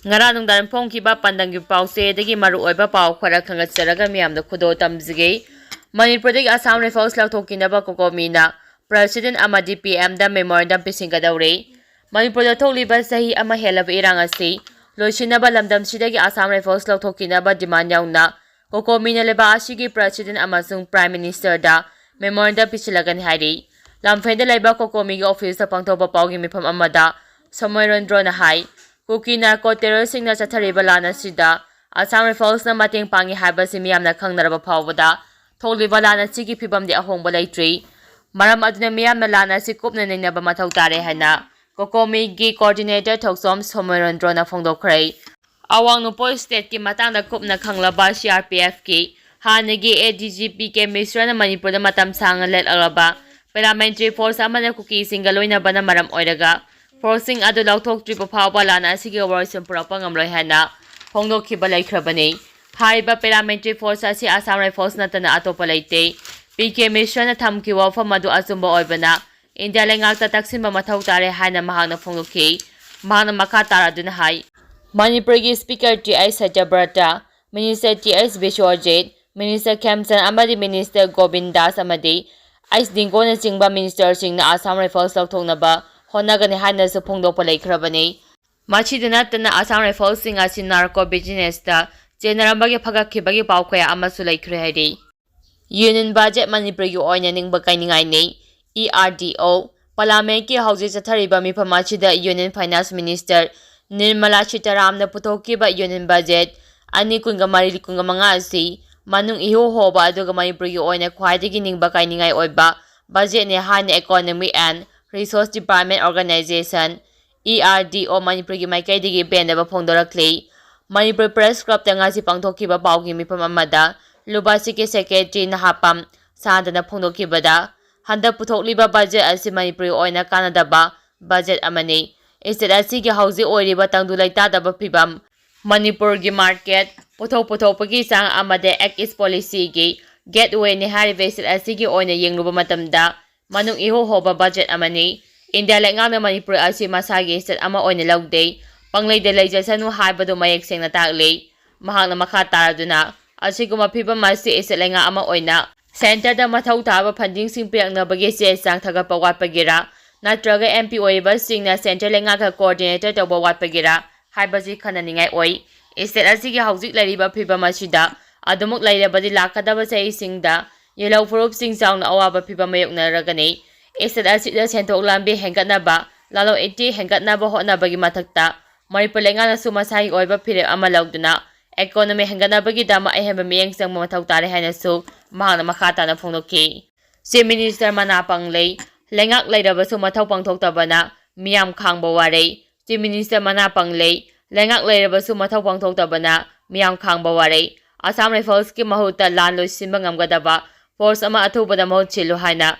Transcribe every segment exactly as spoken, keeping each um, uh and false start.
ꯉꯔꯥꯡ ꯅꯨꯡꯗꯥꯡ ꯐꯣꯡꯈꯤꯕ ꯄꯥꯟꯗꯝꯒꯤ ꯄꯥꯎꯆꯦꯗꯒꯤ ꯃꯔꯨꯑꯣꯏꯕ ꯄꯥꯎ ꯈꯔ ꯈꯪꯒꯠꯆꯔꯒ ꯃꯤꯌꯥꯝꯗ ꯈꯨꯗꯣꯜ ꯇꯝꯖꯒꯦ꯫ ꯃꯅꯤꯄꯨꯔꯗꯒꯤ ꯑꯁꯥꯝ ꯔꯥꯏꯐꯜꯁ ꯂꯧꯊꯣꯛꯈꯤꯅꯕ ꯀꯣꯀꯣꯃꯤꯅ President ꯑꯃꯗꯤ P M ꯗ memorandum ꯄꯤꯁꯤꯟꯒꯗꯧꯔꯦ꯫ ꯃꯅꯤꯄꯨꯔꯗ ꯊꯣꯛꯂꯤꯕ ꯆꯍꯤ ꯑꯃ ꯍꯦꯜꯂꯕ ꯏꯔꯥꯡ ꯑꯁꯤ ꯂꯣꯏꯁꯤꯟꯅꯕ ꯂꯝꯗꯝꯁꯤꯗꯒꯤ ꯑꯁꯥꯝ ꯔꯥꯏꯐꯜꯁ ꯂꯧꯊꯣꯛꯈꯤꯅꯕ demand ꯌꯥꯎꯅ ꯀꯣꯀꯣꯃꯤꯅ ꯂꯩꯕꯥꯛ ꯑꯁꯤꯒꯤ President ꯑꯃꯁꯨꯡ Prime Minister ꯗ memorandum ꯄꯤꯁꯤꯜꯂꯒꯅꯤ ꯍꯥꯏꯔꯤ꯫ ꯂꯝꯐꯦꯜꯗ ꯂꯩꯕ ꯀꯣꯀꯣꯃꯤꯒꯤ office ꯇ ꯄꯥꯡꯊꯣꯛꯄ ꯄꯥꯎꯒꯤ ꯃꯤꯐꯝ ꯑꯃꯗ ꯁꯣꯃꯣꯏꯔꯣꯟꯗ꯭ꯔꯣꯅ ꯍꯥꯏ, ꯀꯨꯀꯤ narco terrorist ꯁꯤꯡꯅ ꯆꯠꯊꯔꯤꯕ ꯂꯥꯟ ꯑꯁꯤꯗ ꯑꯁꯥꯝ ꯔꯥꯏꯐꯜꯁꯅ ꯃꯇꯦꯡ ꯄꯥꯡꯉꯤ ꯍꯥꯏꯕꯁꯤ ꯃꯤꯌꯥꯝꯅ ꯈꯪꯅꯔꯕ ꯐꯥꯎꯕꯗ ꯊꯣꯛꯂꯤꯕ ꯂꯥꯟ ꯑꯁꯤꯒꯤ ꯐꯤꯕꯝꯗꯤ ꯑꯍꯣꯡꯕ ꯂꯩꯇ꯭ꯔꯤ꯫ ꯃꯔꯝ ꯑꯗꯨꯅ ꯃꯤꯌꯥꯝꯅ ꯂꯥꯟ ꯑꯁꯤ ꯀꯨꯞꯅ ꯅꯩꯅꯕ ꯃꯊꯧ ꯇꯥꯔꯦ ꯍꯥꯏꯅ ꯀꯣꯀꯣꯃꯤꯒꯤ coordinator ꯊꯣꯛꯆꯣꯝ ꯁꯣꯃꯣꯏꯔꯣꯟꯗ꯭ꯔꯣꯅ ꯐꯣꯡꯗꯣꯛꯈ꯭ꯔꯦ꯫ ꯑꯋꯥꯡ ꯅꯣꯡꯄꯣꯛ state ꯀꯤ ꯃꯇꯥꯡꯗ ꯀꯨꯞꯅ ꯈꯪꯂꯕ C R P F ꯀꯤ ꯍꯥꯟꯅꯒꯤ A D G P K ꯃꯤꯁ꯭ꯔꯅ ꯃꯅꯤꯄꯨꯔꯗ ꯃꯇꯝ ꯁꯥꯡꯅ ꯂꯦꯞꯂꯛꯂꯕ paramilitary force ꯑꯃꯅ ꯀꯨꯀꯤꯁꯤꯡꯒ ꯂꯣꯏꯅꯕꯅ ꯃꯔꯝ ꯑꯣꯏꯔꯒ force ꯁꯤꯡ ꯑꯗꯨ ꯂꯧꯊꯣꯛꯇ꯭ꯔꯤꯕ ꯐꯥꯎꯕ ꯂꯥꯟ ꯑꯁꯤꯒꯤ ꯋꯥꯔꯣꯏꯁꯤꯟ ꯄꯨꯔꯛꯄ ꯉꯝꯂꯣꯏ ꯍꯥꯏꯅ ꯐꯣꯡꯗꯣꯛꯈꯤꯕ ꯂꯩꯈ꯭ꯔꯕꯅꯤ꯫ ꯍꯥꯏꯔꯤꯕ paramilitary force ꯑꯁꯤ ꯑꯁꯥꯝ ꯔꯥꯏꯐꯜꯁ ꯅꯠꯇꯅ ꯑꯇꯣꯞꯄ ꯂꯩꯇꯦ꯫ P K ꯃꯤꯁ꯭ꯔꯅ ꯊꯝꯈꯤꯕ ꯋꯥꯐꯝ ꯑꯗꯨ ꯑꯆꯨꯝꯕ ꯑꯣꯏꯕꯅ ꯏꯟꯗꯤꯌꯥ ꯂꯩꯉꯥꯛꯇ ꯇꯛꯁꯤꯟꯕ ꯃꯊꯧ ꯇꯥꯔꯦ ꯍꯥꯏꯅ ꯃꯍꯥꯛꯅ ꯐꯣꯡꯗꯣꯛꯈꯤ꯫ ꯃꯍꯥꯛꯅ ꯃꯈꯥ ꯇꯥꯔꯗꯨꯅ ꯍꯥꯏ, ꯃꯅꯤꯄꯨꯔꯒꯤ Speaker T I ꯁꯇ꯭ꯌꯕ꯭ꯔꯇ, Minister T S Biswajit, Minister ꯈꯦꯝꯆꯟ ꯑꯃꯗꯤ Minister ꯒꯣꯕꯤꯟ ꯗꯥꯁ ꯑꯃꯗꯤ ꯑꯩꯆ ꯗꯤꯡꯒꯣꯅꯆꯤꯡꯕ minister ꯁꯤꯡꯅ ꯑꯁꯥꯝ ꯔꯥꯏꯐꯜꯁ ꯂꯧꯊꯣꯛꯅꯕ ꯍꯣꯠꯅꯒꯅꯤ ꯍꯥꯏꯅꯁꯨ ꯐꯣꯡꯗꯣꯛꯄ ꯂꯩꯈ꯭ꯔꯕꯅꯤ꯫ ꯃꯁꯤꯗ ꯅꯠꯇꯅ ꯑꯁꯥꯝ ꯔꯥꯏꯐꯜꯁ ꯁꯤꯡ ꯑꯁꯤ narco business ꯇ ꯆꯦꯟꯅꯔꯝꯕꯒꯤ ꯐꯒꯠꯈꯤꯕꯒꯤ ꯄꯥꯎ ꯀꯌꯥ ꯑꯃꯁꯨ ꯂꯩꯈ꯭ꯔꯦ ꯍꯥꯏꯔꯤ꯫ Union budget ꯃꯅꯤꯄꯨꯔꯒꯤ ꯑꯣꯏꯅ ꯅꯤꯡꯕ ꯀꯥꯏꯅꯤꯡꯉꯥꯏꯅꯤ꯫ E R D O, Parliament ꯀꯤ ꯍꯧꯖꯤꯛ ꯆꯠꯊꯔꯤꯕ ꯃꯤꯐꯝ ꯑꯁꯤꯗ Union Finance Minister Nirmala ꯁꯤꯇꯥꯔꯥꯝꯅ ꯄꯨꯊꯣꯛꯈꯤꯕ Union budget ꯑꯅꯤ ꯀꯨꯟꯒ ꯃꯔꯤ ꯀꯨꯟꯒ ꯃꯉꯥ ꯑꯁꯤ ꯃꯅꯨꯡ ꯏꯍꯨ ꯍꯣꯕ ꯑꯗꯨꯒ ꯃꯅꯤꯄꯨꯔꯒꯤ ꯑꯣꯏꯅ ꯈ꯭ꯋꯥꯏꯗꯒꯤ ꯅꯤꯡꯕ ꯀꯥꯏꯅꯤꯡꯉꯥꯏ ꯑꯣꯏꯕ budget ꯅꯤ ꯍꯥꯏꯅ Economic and Resource Department Organization, E R D O, ꯃꯅꯤꯄꯨꯔꯒꯤ ꯃꯥꯏꯀꯩꯗꯒꯤ ꯄꯦꯟꯗꯕ ꯐꯣꯡꯗꯣꯔꯛꯂꯤ꯫ ꯃꯅꯤꯄꯨꯔ Press Club ꯇ ꯉꯁꯤ ꯄꯥꯡꯊꯣꯛꯈꯤꯕ ꯄꯥꯎꯒꯤ ꯃꯤꯐꯝ ꯑꯃꯗ ꯂꯨꯕꯥꯁꯤꯒꯤ secretary ꯅꯍꯥꯄꯥꯝ ꯁꯥꯟꯇꯅ ꯐꯣꯡꯗꯣꯛꯈꯤꯕꯗ, ꯍꯟꯗꯛ ꯄꯨꯊꯣꯛꯂꯤꯕ budget ꯑꯁꯤ ꯃꯅꯤꯄꯨꯔꯒꯤ ꯑꯣꯏꯅ ꯀꯥꯟꯅꯗꯕ budget ꯑꯃꯅꯤ꯫ State ꯑꯁꯤꯒꯤ ꯍꯧꯖꯤꯛ ꯑꯣꯏꯔꯤꯕ ꯇꯪꯗꯨ ꯂꯩꯇꯥꯗꯕ ꯐꯤꯕꯝ, ꯃꯅꯤꯄꯨꯔꯒꯤ market, ꯄꯣꯠꯊꯣꯛ ꯄꯨꯊꯣꯛꯄꯒꯤ ꯆꯥꯡ ꯑꯃꯗꯤ Act East policy ꯒꯤ gateway ꯅꯤ ꯍꯥꯏꯔꯤꯕ state ꯑꯁꯤꯒꯤ ꯑꯣꯏꯅ ꯌꯦꯡꯂꯨꯕ ꯃꯇꯝꯗ, ꯃꯅꯨꯡ ꯏꯍꯨ ꯍꯣꯕ budget ꯑꯃꯅꯤ꯫ ꯏꯟꯗꯤꯌꯥ ꯂꯩꯉꯥꯛꯅ ꯃꯅꯤꯄꯨꯔ ꯑꯁꯤ ꯃꯁꯥꯒꯤ state ꯑꯃ ꯑꯣꯏꯅ ꯂꯧꯗꯦ꯫ ꯄꯪꯂꯩꯗ ꯂꯩꯖꯁꯅꯨ ꯍꯥꯏꯕꯗꯨ ꯃꯌꯦꯛ ꯁꯦꯡꯅ ꯇꯥꯛꯂꯤ꯫ ꯃꯍꯥꯛꯅ ꯃꯈꯥ ꯇꯥꯔꯗꯨꯅ, ꯑꯁꯤꯒꯨꯝꯕ ꯐꯤꯕꯝ ꯑꯁꯤ state ꯂꯩꯉꯥꯛ ꯑꯃ ꯑꯣꯏꯅ centreꯗ ꯃꯊꯧ ꯇꯥꯕ fundingꯁꯤꯡ ꯄꯤꯔꯛꯅꯕꯒꯤ ꯆꯦ ꯆꯥꯡ ꯊꯥꯒꯠꯄ ꯋꯥꯠꯄꯒꯤꯔꯥ, ꯅꯠꯇ꯭ꯔꯒ MP ꯑꯣꯏꯔꯤꯕꯁꯤꯡꯅ centre ꯂꯩꯉꯥꯛꯀ coordinate ꯇꯧꯕ ꯋꯥꯠꯄꯒꯤꯔꯥ ꯍꯥꯏꯕꯁꯤ ꯈꯟꯅꯅꯤꯡꯉꯥꯏ ꯑꯣꯏ꯫ State ꯑꯁꯤꯒꯤ ꯍꯧꯖꯤꯛ ꯂꯩꯔꯤꯕ ꯐꯤꯕꯝ ꯑꯁꯤꯗ ꯑꯗꯨꯃꯛ ꯂꯩꯔꯕꯗꯤ ꯂꯥꯛꯀꯗꯕ ꯆꯍꯤꯁꯤꯡꯗ ꯌꯦꯜꯍꯧ ꯐꯨꯔꯨꯞꯁꯤꯡ ꯆꯥꯎꯅ ꯑꯋꯥꯕ ꯐꯤꯕꯝ ꯃꯥꯌꯣꯛꯅꯔꯒꯅꯤ꯫ State ꯑꯁꯤꯗ ꯁꯦꯟꯊꯣꯛ ꯂꯝꯕꯤ ꯍꯦꯟꯒꯠꯅꯕ, ꯂꯂꯣꯟ ꯏꯇꯤꯛ ꯍꯦꯟꯒꯠꯅꯕ ꯍꯣꯠꯅꯕꯒꯤ ꯃꯊꯛꯇ ꯃꯅꯤꯄꯨꯔ ꯂꯩꯉꯥꯛꯅꯁꯨ ꯃꯁꯥꯒꯤ ꯑꯣꯏꯕ ꯐꯤꯔꯦꯞ ꯑꯃ ꯂꯧꯗꯨꯅ economy ꯍꯦꯟꯒꯠꯅꯕꯒꯤꯗꯃꯛ ꯑꯍꯦꯟꯕ ꯃꯤꯠꯌꯦꯡ ꯆꯪꯕ ꯃꯊꯧ ꯇꯥꯔꯦ ꯍꯥꯏꯅꯁꯨ ꯃꯍꯥꯛꯅ ꯃꯈꯥ ꯇꯥꯅ ꯐꯣꯡꯗꯣꯛꯈꯤ꯫ Chief Minister ꯃꯅꯥ ꯄꯪꯂꯩ, ꯂꯩꯉꯥꯛ ꯂꯩꯔꯕꯁꯨ ꯃꯊꯧ ꯄꯥꯡꯊꯣꯛꯇꯕꯅ ꯃꯤꯌꯥꯝ ꯈꯥꯡꯕ ꯋꯥꯔꯦ꯫ Chief Minister ꯃꯅꯥ ꯄꯪꯂꯩ, ꯂꯩꯉꯥꯛ ꯂꯩꯔꯕꯁꯨ ꯃꯊꯧ ꯄꯥꯡꯊꯣꯛꯇꯕꯅ ꯃꯤꯌꯥꯝ ꯈꯥꯡꯕ ꯋꯥꯔꯦ꯫ Assam Riflesꯀꯤ ꯃꯍꯨꯠꯇ ꯂꯥꯟ ꯂꯣꯏꯁꯤꯟꯕ ꯉꯝꯒꯗꯕ force ꯑꯃ ꯑꯊꯨꯕꯗ ꯃꯍꯨꯠ ꯁꯤꯜꯂꯨ ꯍꯥꯏꯅ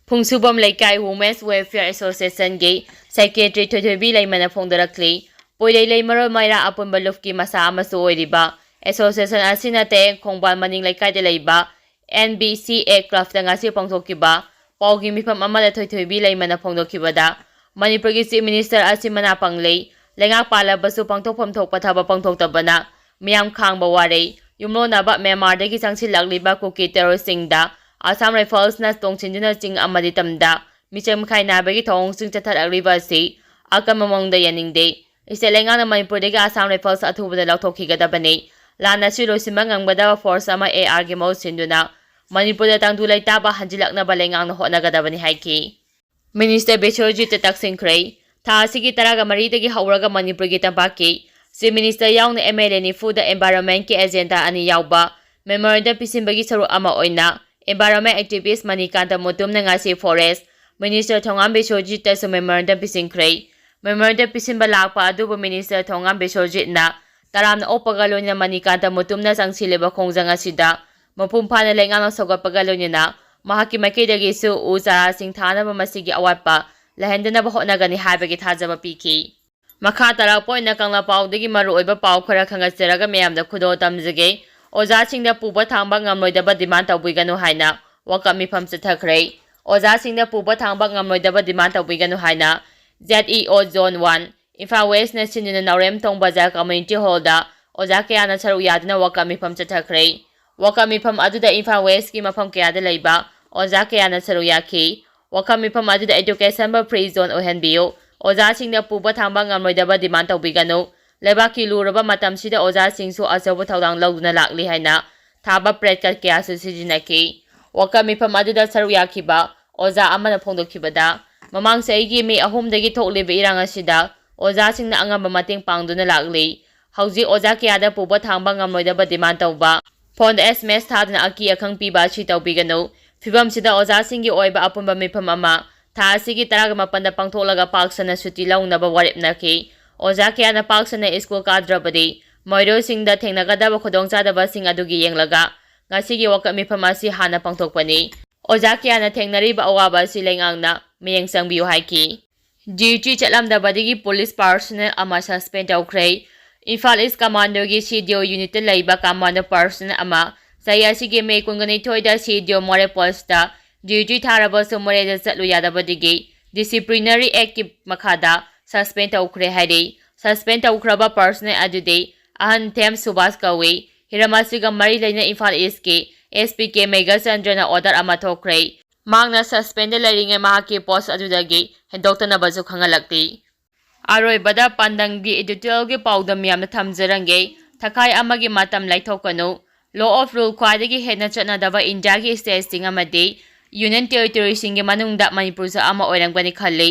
ꯐꯨꯡꯁꯨꯕꯝ ꯂꯩꯀꯥꯏ Women's Welfare Associationꯒꯤ secretary ꯊꯣꯏꯊꯣꯏꯕꯤ ꯂꯩꯃꯅ ꯐꯣꯡꯗꯣꯔꯛꯂꯤ꯫ ꯄꯣꯏꯔꯩ ꯂꯩꯃꯔꯣꯜ ꯃꯩꯔꯥ ꯑꯄꯨꯟꯕ ꯂꯨꯞꯀꯤ ꯃꯁꯥ ꯑꯃꯁꯨ ꯑꯣꯏꯔꯤꯕ association ꯑꯁꯤꯅ ꯇꯌꯦꯡ ꯈꯣꯡꯕꯥꯜ ꯃꯅꯤꯡ ꯂꯩꯀꯥꯏꯗ ꯂꯩꯕ N B C A clubꯇ ꯉꯁꯤ ꯄꯥꯡꯊꯣꯛꯈꯤꯕ ꯄꯥꯎꯒꯤ ꯃꯤꯐꯝ ꯑꯃꯗ ꯊꯣꯏꯊꯣꯏꯕꯤ ꯂꯩꯃꯅ ꯐꯣꯡꯗꯣꯛꯈꯤꯕꯗ, ꯃꯅꯤꯄꯨꯔꯒꯤ Chief Minister ꯑꯁꯤ ꯃꯅꯥ ꯄꯪꯂꯩ, ꯂꯩꯉꯥꯛ ꯄꯥꯜꯂꯕꯁꯨ ꯄꯥꯡꯊꯣꯛꯐꯝ ꯊꯣꯛꯄ ꯊꯕꯛ ꯄꯥꯡꯊꯣꯛꯇꯕꯅ ꯃꯤꯌꯥꯝ ꯈꯥꯡꯕ ꯋꯥꯔꯦ꯫ ꯌꯨꯝꯂꯣꯟꯅꯕ ꯃ꯭ꯌꯥꯟꯃꯥꯔꯗꯒꯤ ꯆꯪꯁꯤꯜꯂꯛꯂꯤꯕ ꯀꯨꯀꯤ terroristꯁꯤꯡꯗ Assam Riflesꯅ ꯇꯣꯡꯁꯤꯟꯗꯨꯅ ꯆꯤꯡ ꯑꯃꯗꯤ ꯇꯝꯗ ꯃꯤꯆꯪ ꯃꯤꯈꯥꯏ ꯅꯥꯏꯕꯒꯤ ꯊꯧꯑꯣꯡꯁꯤꯡ ꯆꯠꯊꯔꯛꯂꯤꯕ ꯑꯁꯤ ꯑꯀꯟꯕ ꯃꯑꯣꯡꯗ ꯌꯥꯅꯤꯡꯗꯦ꯫ State ꯂꯩꯉꯥꯛꯅ ꯃꯅꯤꯄꯨꯔꯗꯒꯤ Assam Rifles ꯑꯊꯨꯕꯗ ꯂꯧꯊꯣꯛꯈꯤꯒꯗꯕꯅꯤ꯫ ꯂꯥꯟ ꯑꯁꯤ ꯂꯣꯏꯁꯤꯟꯕ ꯉꯝꯒꯗꯕ force ꯑꯃ ARꯒꯤ ꯃꯍꯨꯠ ꯁꯤꯟꯗꯨꯅ ꯃꯅꯤꯄꯨꯔꯗ ꯇꯪꯗꯨ ꯂꯩꯇꯥꯕ ꯍꯟꯖꯤꯜꯂꯛꯅꯕ ꯂꯩꯉꯥꯛꯅ ꯍꯣꯠꯅꯒꯗꯕꯅꯤ ꯍꯥꯏꯈꯤ꯫ Minister ꯕꯤꯁ꯭ꯋꯖꯤꯠꯇ ꯇꯛꯁꯤꯟꯈ꯭ꯔꯦ꯫ ꯊꯥ ꯑꯁꯤꯒꯤ ꯇꯔꯥꯒ ꯃꯔꯤꯗꯒꯤ ꯍꯧꯔꯒ ꯃꯅꯤꯄꯨꯔꯒꯤ ꯇꯝꯄꯥꯛꯀꯤ Chief Minister ꯌꯥꯎꯅ MLA ꯅꯤꯐꯨꯗ environmentꯀꯤ agenda ꯑꯅꯤ ꯌꯥꯎꯕ memorandum ꯄꯤꯁꯤꯟꯕꯒꯤ ꯁꯔꯨꯛ ꯑꯃ ꯑꯣꯏꯅ environment activist ꯃꯅꯤꯀꯥꯟꯇ ꯃꯨꯇꯨꯝꯅ ꯉꯁꯤ Forest Minister ꯊꯣꯉꯥꯝ ꯕꯤꯁ꯭ꯋꯖꯤꯠꯇꯁꯨ memorandum ꯄꯤꯁꯤꯟꯈ꯭ꯔꯦ꯫ Memorandum ꯄꯤꯁꯤꯟꯕ ꯂꯥꯛꯄ ꯑꯗꯨꯕꯨ Minister ꯊꯣꯉꯥꯝ ꯕꯤꯁ꯭ꯋꯖꯤꯠꯅ ꯇꯔꯥꯝꯅ ꯑꯣꯛꯄꯒ ꯂꯣꯏꯅꯅ ꯃꯅꯤꯀꯥꯟꯇ ꯃꯨꯇꯨꯝꯅ ꯆꯪꯁꯤꯜꯂꯤꯕ ꯈꯣꯡꯖꯪ ꯑꯁꯤꯗ ꯃꯄꯨꯡ ꯐꯥꯅ ꯂꯩꯉꯥꯛꯅ ꯁꯧꯒꯠꯄꯒ ꯂꯣꯏꯅꯅ ꯃꯍꯥꯛꯀꯤ ꯃꯥꯏꯀꯩꯗꯒꯤꯁꯨ ꯎ ꯆꯥꯔꯥꯁꯤꯡ ꯊꯥꯅꯕ ꯃꯁꯤꯒꯤ ꯑꯋꯥꯠꯄ ꯂꯩꯍꯟꯗꯅꯕ ꯍꯣꯠꯅꯒꯅꯤ ꯍꯥꯏꯕꯒꯤ ꯊꯥꯖꯕ ꯄꯤꯈꯤ꯫ ꯃꯈꯥ ꯇꯥꯔꯛꯄ ꯑꯣꯏꯅ ꯀꯪꯂꯥ ꯄꯥꯎꯗꯒꯤ ꯃꯔꯨꯑꯣꯏꯕ ꯄꯥꯎ ꯈꯔ ꯈꯪꯒꯠꯆꯔꯒ ꯃꯌꯥꯝꯗ ꯈꯨꯗꯣꯜ ꯇꯝꯖꯒꯦ꯫ ꯑꯣꯖꯥꯁꯤꯡꯗ ꯄꯨꯕ ꯊꯥꯡꯕ ꯉꯝꯂꯣꯏꯗꯕ demand ꯇꯧꯕꯤꯒꯅꯨ ꯍꯥꯏꯅ ꯋꯥꯀꯠ ꯃꯤꯐꯝ ꯆꯠꯊꯈ꯭ꯔꯦ꯫ ꯑꯣꯖꯥꯁꯤꯡꯗ ꯄꯨꯕ ꯊꯥꯡꯕ ꯉꯝꯂꯣꯏꯗꯕ demand ꯇꯧꯕꯤꯒꯅꯨ ꯍꯥꯏꯅ Z E O Zone one Imphal ꯋꯦꯁꯅ ꯁꯤꯟꯗꯨꯅ ꯅꯥꯎꯔꯦꯝꯊꯣꯡ ꯕꯖꯥꯔ ꯀꯝꯃ꯭ꯌꯨꯅꯤꯇꯤ ꯍꯣꯜꯗ ꯑꯣꯖꯥ ꯀꯌꯥꯅ ꯁꯔꯨꯛ ꯌꯥꯗꯨꯅ ꯋꯥꯀꯠ ꯃꯤꯐꯝ ꯆꯠꯊꯈ꯭ꯔꯦ꯫ ꯋꯥꯀꯠ ꯃꯤꯐꯝ ꯑꯗꯨꯗ ꯏꯝꯐꯥꯜ ꯋꯦꯁꯀꯤ ꯃꯐꯝ ꯀꯌꯥꯗ ꯂꯩꯕ ꯑꯣꯖꯥ ꯀꯌꯥꯅ ꯁꯔꯨꯛ ꯌꯥꯈꯤ꯫ ꯋꯥꯀꯠ ꯃꯤꯐꯝ ꯑꯗꯨꯗ education ꯕ free zone ꯑꯣꯏꯍꯟꯕꯤꯌꯨ, ꯑꯣꯖꯥꯁꯤꯡꯅ ꯄꯨꯕ ꯊꯥꯡꯕ ꯉꯝꯂꯣꯏꯗꯕ demand ꯇꯧꯕꯤꯒꯅꯨ, ꯂꯩꯕꯥꯛꯀꯤ ꯂꯨꯔꯕ ꯃꯇꯝꯁꯤꯗ ꯑꯣꯖꯥꯁꯤꯡꯁꯨ ꯑꯆꯧꯕ ꯊꯧꯗꯥꯡ ꯂꯧꯗꯨꯅ ꯂꯥꯛꯂꯤ ꯍꯥꯏꯅ ꯊꯥꯕ placard ꯀꯌꯥꯁꯨ ꯁꯤꯖꯤꯟꯅꯈꯤ꯫ ꯋꯥꯀꯠ ꯃꯤꯐꯝ ꯑꯗꯨꯗ ꯁꯔꯨꯛ ꯌꯥꯈꯤꯕ ꯑꯣꯖꯥ ꯑꯃꯅ ꯐꯣꯡꯗꯣꯛꯈꯤꯕꯗ, ꯃꯃꯥꯡ ꯆꯍꯤꯒꯤ ꯃꯦ ꯑꯍꯨꯝꯗꯒꯤ ꯊꯣꯛꯂꯤꯕ ꯏꯔꯥꯡ ꯑꯁꯤꯗ ꯑꯣꯖꯥꯁꯤꯡꯅ ꯑꯉꯝꯕ ꯃꯇꯦꯡ ꯄꯥꯡꯗꯨꯅ ꯂꯥꯛꯂꯤ꯫ ꯍꯧꯖꯤꯛ ꯑꯣꯖꯥ ꯀꯌꯥꯗ ꯄꯨꯕ ꯊꯥꯡꯕ ꯉꯝꯂꯣꯏꯗꯕ demand ꯇꯧꯕ, ꯐꯣꯟꯗ S M S ꯊꯥꯗꯨꯅ ꯑꯀꯤ ꯑꯈꯪ ꯄꯤꯕ ꯑꯁꯤ ꯇꯧꯕꯤꯒꯅꯨ꯫ ꯐꯤꯕꯝꯁꯤꯗ ꯑꯣꯖꯥꯁꯤꯡꯒꯤ ꯑꯣꯏꯕ ꯑꯄꯨꯟꯕ ꯃꯤꯐꯝ ꯑꯃ ꯊꯥ ꯑꯁꯤꯒꯤ ꯇꯔꯥꯒ ꯃꯥꯄꯟꯗ ꯄꯥꯡꯊꯣꯛꯂꯒ ꯄꯥꯛ ꯁꯟꯅ ꯁꯨꯇꯤ ꯂꯧꯅꯕ ꯋꯥꯔꯦꯞꯅꯈꯤ꯫ ꯑꯣꯖꯥ ꯀꯌꯥꯅ ꯄꯥꯛ ꯁꯟꯅ ꯁ꯭ꯀꯨꯜ ꯀꯥꯗ꯭ꯔꯕꯗꯤ ꯃꯍꯩꯔꯣꯏꯁꯤꯡꯗ ꯊꯦꯡꯅꯒꯗꯕ ꯈꯨꯗꯣꯡꯆꯥꯗꯕꯁꯤꯡ ꯑꯗꯨꯒꯤ ꯌꯦꯡꯂꯒ ꯉꯁꯤꯒꯤ ꯋꯥꯀꯠ ꯃꯤꯐꯝ ꯑꯁꯤ ꯍꯥꯟꯅ ꯄꯥꯡꯊꯣꯛꯄꯅꯤ꯫ ꯑꯣꯖꯥ ꯀꯌꯥꯅ ꯊꯦꯡꯅꯔꯤꯕ ꯑꯋꯥꯕ ꯑꯁꯤ ꯂꯩꯉꯥꯛꯅ ꯃꯤꯠꯌꯦꯡ ꯆꯪꯕꯤꯌꯨ ꯍꯥꯏꯈꯤ꯫ Duty ꯆꯠꯂꯝꯗꯕꯗꯒꯤ police personnel ꯑꯃ suspend ꯇꯧꯈ꯭ꯔꯦ꯫ ꯏꯝꯐꯥꯜ East Commando ꯒꯤ C D O unit ꯇ ꯂꯩꯕ commando personnel ꯑꯃ ꯆꯍꯤ ꯑꯁꯤꯒꯤ ꯃꯦ ꯀꯨꯟꯒ ꯅꯤꯊꯣꯏꯗ C D O ꯃꯣꯔꯦ post ꯇ duty ꯊꯥꯔꯕꯁꯨ ꯃꯣꯔꯦꯗ ꯆꯠꯂꯨ ꯌꯥꯗꯕꯗꯒꯤ disciplinary act ꯀꯤ ꯃꯈꯥꯗ suspend ꯇꯧꯈ꯭ꯔꯦ ꯍꯥꯏꯔꯤ꯫ Suspend ꯇꯧꯈ꯭ꯔꯕ personnel ꯑꯗꯨꯗꯤ ꯑꯍꯟꯊꯦꯝ ꯁꯨꯕꯥꯁ ꯀꯧꯏ꯫ ꯍꯤꯔꯝ ꯑꯁꯤꯒ ꯃꯔꯤ ꯂꯩꯅ ꯏꯝꯐꯥꯜ East ꯀꯤ S P ꯀꯦ ꯃꯦꯘꯆꯟꯗ꯭ꯔꯅ order ꯑꯃ ꯊꯣꯛꯈ꯭ꯔꯦ꯫ ꯃꯍꯥꯛꯅ suspend ꯂꯩꯔꯤꯉꯩ ꯃꯍꯥꯛꯀꯤ post ꯑꯗꯨꯗꯒꯤ ꯍꯦꯟꯗꯣꯛꯇꯅꯕꯁꯨ ꯈꯪꯍꯜꯂꯛꯂꯤ꯫ ꯑꯔꯣꯏꯕꯗ ꯄꯥꯟꯗꯝꯒꯤ editorial ꯒꯤ ꯄꯥꯎꯗꯝ ꯌꯥꯝꯅ ꯊꯝꯖꯔꯝꯒꯦ꯫ ꯊꯈꯥꯏ ꯑꯃꯒꯤ ꯃꯇꯝ ꯂꯩꯊꯣꯛꯀꯅꯨ꯫ Law of rule ꯈ꯭ꯋꯥꯏꯗꯒꯤ ꯍꯦꯟꯅ ꯆꯠꯅꯗꯕ ꯏꯟꯗꯤꯌꯥꯒꯤ state ꯁꯤꯡ ꯑꯃꯗꯤ union territory ꯁꯤꯡꯒꯤ ꯃꯅꯨꯡꯗ ꯃꯅꯤꯄꯨꯔꯁꯨ ꯑꯃ ꯑꯣꯏꯔꯝꯒꯅꯤ ꯈꯜꯂꯤ꯫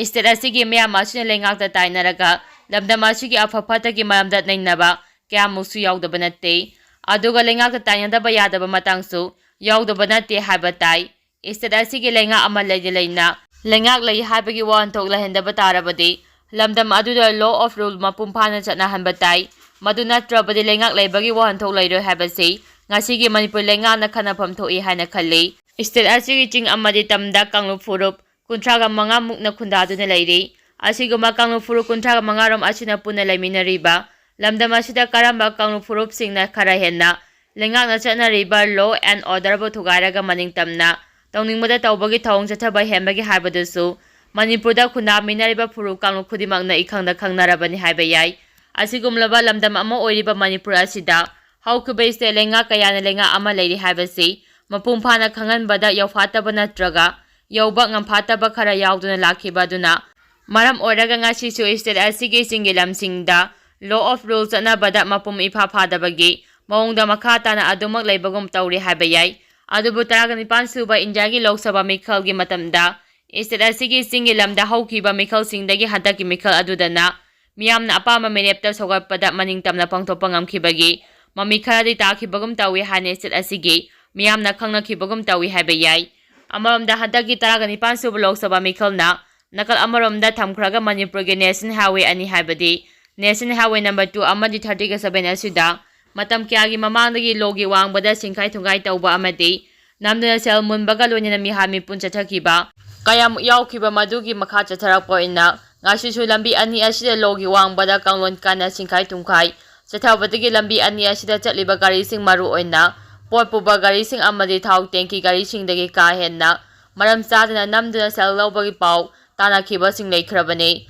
State ꯑꯁꯤꯒꯤ ꯃꯤꯌꯥꯝ ꯑꯁꯤꯅ ꯂꯩꯉꯥꯛꯇ ꯇꯥꯏꯅꯔꯒ ꯂꯝꯗꯝ ꯑꯁꯤꯒꯤ ꯑꯐ ꯐꯠꯇꯒꯤ ꯃꯔꯝꯗ ꯅꯩꯅꯕ ꯀꯌꯥꯃꯨꯛꯁꯨ ꯌꯥꯎꯗꯕ ꯅꯠꯇꯦ꯫ ꯑꯗꯨꯒ ꯂꯩꯉꯥꯛꯇ ꯇꯥꯏꯅꯗꯕ ꯌꯥꯗꯕ ꯃꯇꯥꯡꯁꯨ ꯌꯥꯎꯗꯕ ꯅꯠꯇꯦ ꯍꯥꯏꯕ ꯇꯥꯏ꯫ State ꯑꯁꯤꯒꯤ ꯂꯩꯉꯥꯛ ꯑꯃ ꯂꯩꯅ ꯂꯩꯅ ꯂꯩꯉꯥꯛ ꯂꯩ ꯍꯥꯏꯕꯒꯤ ꯋꯥꯍꯟꯊꯣꯛ ꯂꯩꯍꯟꯗꯕ ꯇꯥꯔꯕꯗꯤ ꯂꯝꯗꯝ ꯑꯗꯨꯗ law of rule ꯃꯄꯨꯡ ꯐꯥꯅ ꯆꯠꯅꯍꯟꯕ ꯇꯥꯏ꯫ ꯃꯗꯨ ꯅꯠꯇ꯭ꯔꯕꯗꯤ ꯂꯩꯉꯥꯛ ꯂꯩꯕꯒꯤ ꯋꯥꯍꯟꯊꯣꯛ ꯂꯩꯔꯣꯏ ꯍꯥꯏꯕꯁꯤ ꯉꯁꯤꯒꯤ ꯃꯅꯤꯄꯨꯔ ꯂꯩꯉꯥꯛꯅ ꯈꯟꯅꯐꯝ ꯊꯣꯛꯏ ꯍꯥꯏꯅ ꯈꯜꯂꯤ꯫ State ꯑꯁꯤꯒꯤ ꯆꯤꯡ ꯑꯃꯗꯤ ꯇꯝꯗ ꯀꯥꯡꯂꯨꯞ ꯐꯨꯔꯨꯞ ꯀꯨꯟꯊ꯭ꯔꯥꯒ ꯃꯉꯥ ꯃꯨꯛꯅ ꯈꯨꯟꯗꯥꯗꯨꯅ ꯂꯩꯔꯤ꯫ ꯑꯁꯤꯒꯨꯝꯕ ꯀꯥꯡꯂꯨꯞ ꯐꯨꯔꯨꯞ ꯀꯨꯟꯊ꯭ꯔꯥꯒ ꯃꯉꯥ ꯔꯣꯝ ꯑꯁꯤꯅ ꯄꯨꯟꯅ ꯂꯩꯃꯤꯟꯅꯔꯤꯕ ꯂꯝꯗꯝ ꯑꯁꯤꯗ ꯀꯔꯝꯕ ꯀꯥꯡꯂꯨꯞ ꯐꯨꯔꯨꯞꯁꯤꯡꯅ ꯈꯔ ꯍꯦꯟꯅ ꯂꯩꯉꯥꯛꯅ ꯆꯠꯅꯔꯤꯕ law and order ꯕꯨ ꯊꯨꯒꯥꯏꯔꯒ ꯃꯅꯤꯡ ꯇꯝꯅ ꯇꯧꯅꯤꯡꯕꯗ ꯇꯧꯕꯒꯤ ꯊꯧꯑꯣꯡ ꯆꯠꯊꯕ ꯍꯦꯟꯕꯒꯦ ꯍꯥꯏꯕꯗꯨꯁꯨ ꯃꯅꯤꯄꯨꯔꯗ ꯈꯨꯟꯗꯥꯃꯤꯟꯅꯔꯤꯕ ꯐꯨꯔꯨꯞ ꯀꯥꯡꯂꯨꯞ ꯈꯨꯗꯤꯡꯃꯛꯅ ꯏꯈꯪꯗ ꯈꯪꯅꯔꯕꯅꯤ ꯍꯥꯏꯕ ꯌꯥꯏ꯫ ꯑꯁꯤꯒꯨꯝꯂꯕ ꯂꯝꯗꯝ ꯑꯃ ꯑꯣꯏꯔꯤꯕ ꯃꯅꯤꯄꯨꯔ ꯑꯁꯤꯗ ꯍꯧꯈꯤꯕ state ꯂꯩꯉꯥꯛ ꯀꯌꯥꯅ ꯂꯩꯉꯥꯛ ꯑꯃ ꯂꯩꯔꯤ ꯍꯥꯏꯕꯁꯤ ꯃꯄꯨꯡ ꯐꯥꯅ ꯈꯪꯍꯟꯕꯗ ꯌꯧꯐꯥꯠꯇꯕ ꯅꯠꯇ꯭ꯔꯒ ꯌꯧꯕ ꯉꯝꯐꯥꯠꯇꯕ ꯈꯔ ꯌꯥꯎꯗꯨꯅ ꯂꯥꯛꯈꯤꯕ ꯑꯗꯨꯅ ꯃꯔꯝ ꯑꯣꯏꯔꯒ ꯉꯁꯤꯁꯨ state ꯑꯁꯤꯒꯤ ꯆꯤꯡꯒꯤ ꯂꯝꯁꯤꯡꯗ law of rule ꯆꯠꯅꯕꯗ ꯃꯄꯨꯡ ꯏꯐꯥ ꯐꯥꯗꯕꯒꯤ ꯃꯑꯣꯡꯗ ꯃꯈꯥ ꯇꯥꯅ ꯑꯗꯨꯃꯛ ꯂꯩꯕꯒꯨꯝ ꯇꯧꯔꯤ ꯍꯥꯏꯕ ꯌꯥꯏ꯫ ꯑꯗꯨꯕꯨ ꯇꯔꯥꯒ ꯅꯤꯄꯥꯟ ꯁꯨꯕ ꯏꯟꯗꯤꯌꯥꯒꯤ ꯂꯣꯛ ꯁꯚꯥ ꯃꯤꯈꯜꯒꯤ ꯃꯇꯝꯗ state ꯑꯁꯤꯒꯤ ꯆꯤꯡꯒꯤ ꯂꯝꯗ ꯍꯧꯈꯤꯕ ꯃꯤꯈꯜꯁꯤꯡꯗꯒꯤ ꯍꯟꯗꯛꯀꯤ ꯃꯤꯈꯜ ꯑꯗꯨꯗꯅ ꯃꯤꯌꯥꯝꯅ ꯑꯄꯥꯝꯕ ꯃꯤꯔꯦꯞꯇ ꯁꯧꯒꯠꯄꯗ ꯃꯅꯤꯡ ꯇꯝꯅ ꯄꯥꯡꯊꯣꯛꯄ ꯉꯝꯈꯤꯕꯒꯤ ꯃꯃꯤ ꯈꯔꯗꯤ ꯇꯥꯈꯤꯕꯒꯨꯝ ꯇꯧꯏ ꯍꯥꯏꯅ state ꯑꯁꯤꯒꯤ ꯃꯤꯌꯥꯝꯅ ꯈꯪꯅꯈꯤꯕꯒꯨꯝ ꯇꯧꯏ ꯍꯥꯏꯕ ꯌꯥꯏ꯫ ꯑꯃꯔꯣꯝꯗ ꯍꯟꯗꯛꯀꯤ ꯇꯔꯥꯒ ꯅꯤꯄꯥꯟ ꯁꯨꯕ ꯂꯣꯛ ꯁꯚꯥ ꯃꯤꯈꯜꯅ ꯅꯥꯀꯜ ꯑꯃꯔꯣꯝꯗ ꯊꯝꯈ꯭ꯔꯒ ꯃꯅꯤꯄꯨꯔꯒꯤ national highway ꯑꯅꯤ ꯍꯥꯏꯕꯗꯤ national highway number two ꯑꯃꯗꯤ thirty seven ꯑꯁꯤꯗ ꯃꯇꯝ ꯀꯌꯥꯒꯤ ꯃꯃꯥꯡꯗꯒꯤ lawꯒꯤ ꯋꯥꯡꯃꯗ ꯁꯤꯡꯈꯥꯏ ꯊꯨꯡꯈꯥꯏ ꯇꯧꯕ ꯑꯃꯗꯤ ꯅꯝꯗꯨꯅ ꯁꯦꯜ ꯃꯨꯟꯕꯒ ꯂꯣꯏꯅꯅ ꯃꯤꯍꯥꯠ ꯃꯤꯄꯨꯟ ꯆꯠꯊꯈꯤꯕ ꯀꯌꯥꯃꯨꯛ ꯌꯥꯎꯈꯤꯕ ꯃꯗꯨꯒꯤ ꯃꯈꯥ ꯆꯠꯊꯔꯛꯄ ꯑꯣꯏꯅ ꯉꯁꯤꯁꯨ ꯂꯝꯕꯤ ꯑꯅꯤ ꯑꯁꯤꯗ lawꯒꯤ ꯋꯥꯡꯃꯗ ꯀꯥꯡꯂꯣꯟ ꯀꯥꯏꯅ ꯁꯤꯡꯈꯥꯏ ꯊꯨꯡꯈꯥꯏ ꯆꯠꯊꯕꯗꯒꯤ ꯂꯝꯕꯤ ꯑꯅꯤ ꯑꯁꯤꯗ ꯆꯠꯂꯤꯕ ꯒꯥꯔꯤꯁꯤꯡ ꯃꯔꯨ ꯑꯣꯏꯅ ꯄꯣꯠ ꯄꯨꯕ ꯒꯥꯔꯤꯁꯤꯡ ꯑꯃꯗꯤ ꯊꯥꯎ tanky ꯒꯥꯔꯤꯁꯤꯡꯗꯒꯤ ꯀꯥ ꯍꯦꯟꯅ ꯃꯔꯝ ꯆꯥꯗꯅ ꯅꯝꯗꯨꯅ ꯁꯦꯜ ꯂꯧꯕꯒꯤ ꯄꯥꯎ ꯇꯥꯅꯈꯤꯕꯁꯤꯡ ꯂꯩꯈ꯭ꯔꯕꯅꯤ꯫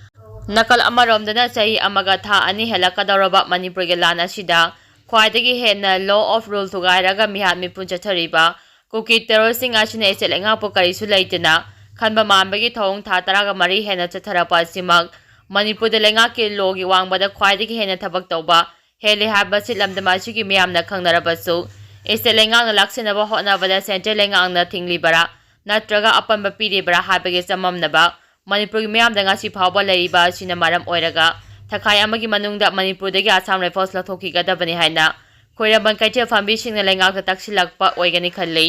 ꯅꯥꯀꯜ ꯑꯃꯔꯣꯝꯗꯅ ꯆꯍꯤ ꯑꯃꯒ ꯊꯥ ꯑꯅꯤ ꯍꯦꯜꯂꯛꯀꯗꯧꯔꯕ ꯃꯅꯤꯄꯨꯔꯒꯤ ꯂꯥꯟ ꯑꯁꯤꯗ ꯈ꯭ꯋꯥꯏꯗꯒꯤ ꯍꯦꯟꯅ law of rule ꯊꯨꯒꯥꯏꯔꯒ ꯃꯤꯍꯥꯠ ꯃꯤꯄꯨꯟ ꯆꯠꯊꯔꯤꯕ ꯀꯨꯀꯤ terroristꯁꯤꯡ ꯑꯁꯤꯅ state ꯂꯩꯉꯥꯛꯄꯨ ꯀꯔꯤꯁꯨ ꯂꯩꯇꯅ ꯈꯟꯕ ꯃꯥꯟꯕꯒꯤ ꯊꯧꯑꯣꯡ ꯊꯥ ꯇꯔꯥꯒ ꯃꯔꯤ ꯍꯦꯟꯅ ꯆꯠꯊꯔꯛꯄ ꯑꯁꯤꯃꯛ ꯃꯅꯤꯄꯨꯔꯗ ꯂꯩꯉꯥꯛꯀꯤ lawꯒꯤ ꯋꯥꯡꯃꯗ ꯈ꯭ꯋꯥꯏꯗꯒꯤ ꯍꯦꯟꯅ ꯊꯕꯛ ꯇꯧꯕ ꯍꯦꯜꯂꯤ ꯍꯥꯏꯕꯁꯤ ꯂꯝꯗꯝ ꯑꯁꯤꯒꯤ ꯃꯤꯌꯥꯝꯅ ꯈꯪꯅꯔꯕꯁꯨ state ꯂꯩꯉꯥꯛꯅ ꯂꯥꯛꯁꯤꯟꯅꯕ ꯍꯣꯠꯅꯕꯗ central ꯂꯩꯉꯥꯛꯅ ꯊꯤꯡꯂꯤꯕꯔꯥ ꯅꯠꯇ꯭ꯔꯒ ꯑꯄꯟꯕ ꯄꯤꯔꯤꯕꯔꯥ ꯍꯥꯏꯕꯒꯤ ꯆꯃꯝꯅꯕ ꯃꯅꯤꯄꯨꯔꯒꯤ ꯃꯤꯌꯥꯝꯗ ꯉꯁꯤ ꯐꯥꯎꯕ ꯂꯩꯔꯤꯕ ꯑꯁꯤꯅ ꯃꯔꯝ ꯑꯣꯏꯔꯒ ꯊꯥꯈꯥꯏ ꯑꯃꯒꯤ ꯃꯅꯨꯡꯗ ꯃꯅꯤꯄꯨꯔꯗꯒꯤ Assam Rifles ꯂꯧꯊꯣꯛꯈꯤꯒꯗꯕꯅꯤ ꯍꯥꯏꯅ ꯈꯣꯏꯔꯝꯕꯟ ꯀꯩꯊꯦꯜ ꯐꯝꯕꯤꯁꯤꯡꯅ ꯂꯩꯉꯥꯛꯇ ꯇꯛꯁꯤꯜꯂꯛꯄ ꯑꯣꯏꯒꯅꯤ ꯈꯜꯂꯤ꯫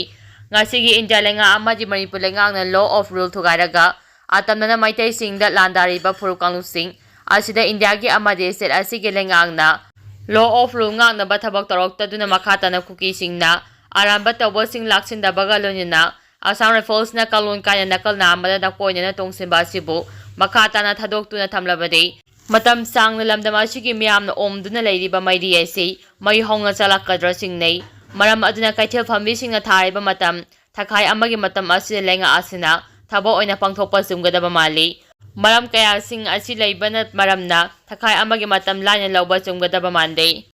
ꯉꯁꯤꯒꯤ ꯏꯟꯗꯤꯌꯥ ꯂꯩꯉꯥꯛ ꯑꯃꯗꯤ ꯃꯅꯤꯄꯨꯔ ꯂꯩꯉꯥꯛꯅ law of rule ꯊꯨꯒꯥꯏꯔꯒ ꯑꯇꯝꯅꯅ ꯃꯩꯇꯩꯁꯤꯡꯗ ꯂꯥꯟꯗꯥꯔꯤꯕ ꯐꯨꯔꯨꯞ ꯀꯥꯡꯂꯨꯞꯁꯤꯡ ꯑꯁꯤꯗ ꯏꯟꯗꯤꯌꯥꯒꯤ ꯑꯃꯗꯤ state ꯑꯁꯤꯒꯤ ꯂꯩꯉꯥꯛꯅ law of rule ꯉꯥꯛꯅꯕ ꯊꯕꯛ ꯇꯧꯔꯛꯇꯗꯨꯅ ꯃꯈꯥ ꯇꯥꯅ ꯀꯨꯀꯤꯁꯤꯡꯅ ꯑꯔꯥꯟꯕ ꯇꯧꯕꯁꯤꯡ ꯂꯥꯛꯁꯤꯟꯗꯕꯒ ꯂꯣꯏꯅꯅ Assam Riflesꯅ ꯀꯥꯡꯂꯣꯟ ꯀꯥꯏꯅ ꯅꯥꯀꯜ ꯅꯥꯝꯃꯗ ꯅꯥꯀꯣꯏꯅꯅ ꯇꯣꯡꯁꯤꯟꯕ ꯑꯁꯤꯕꯨ ꯃꯈꯥ ꯇꯥꯅ ꯊꯥꯗꯣꯛꯇꯨꯅ ꯊꯝꯂꯕꯗꯤ ꯃꯇꯝ ꯁꯥꯡꯅ ꯂꯝꯗꯝ ꯑꯁꯤꯒꯤ ꯃꯤꯌꯥꯝꯅ ꯑꯣꯝꯗꯨꯅ ꯂꯩꯔꯤꯕ ꯃꯩꯔꯤ ꯑꯁꯤ ꯃꯩ ꯍꯧꯅ ꯆꯥꯂꯛꯀꯗ꯭ꯔꯥ ꯆꯤꯡꯅꯩ꯫ ꯃꯔꯝ ꯑꯗꯨꯅ ꯀꯩꯊꯦꯜ ꯐꯝꯕꯤꯁꯤꯡꯅ ꯊꯥꯔꯤꯕ ꯃꯇꯝ ꯊꯥꯈꯥꯏ ꯑꯃꯒꯤ ꯃꯇꯝ ꯑꯁꯤꯗ ꯂꯩꯉꯥꯛ ꯑꯁꯤꯅ ꯊꯕꯛ ꯑꯣꯏꯅ ꯄꯥꯡꯊꯣꯛꯄ ꯆꯨꯝꯒꯗꯕ ꯃꯥꯜꯂꯤ꯫ ꯃꯔꯝ ꯀꯌꯥꯁꯤꯡ ꯑꯁꯤ ꯂꯩꯕꯅ ꯃꯔꯝꯅ ꯊꯈꯥꯏ ꯑꯃꯒꯤ ꯃꯇꯝ ꯂꯥꯏꯅ ꯂꯧꯕ ꯆꯨꯝꯒꯗꯕ ꯃꯥꯟꯗꯦ꯫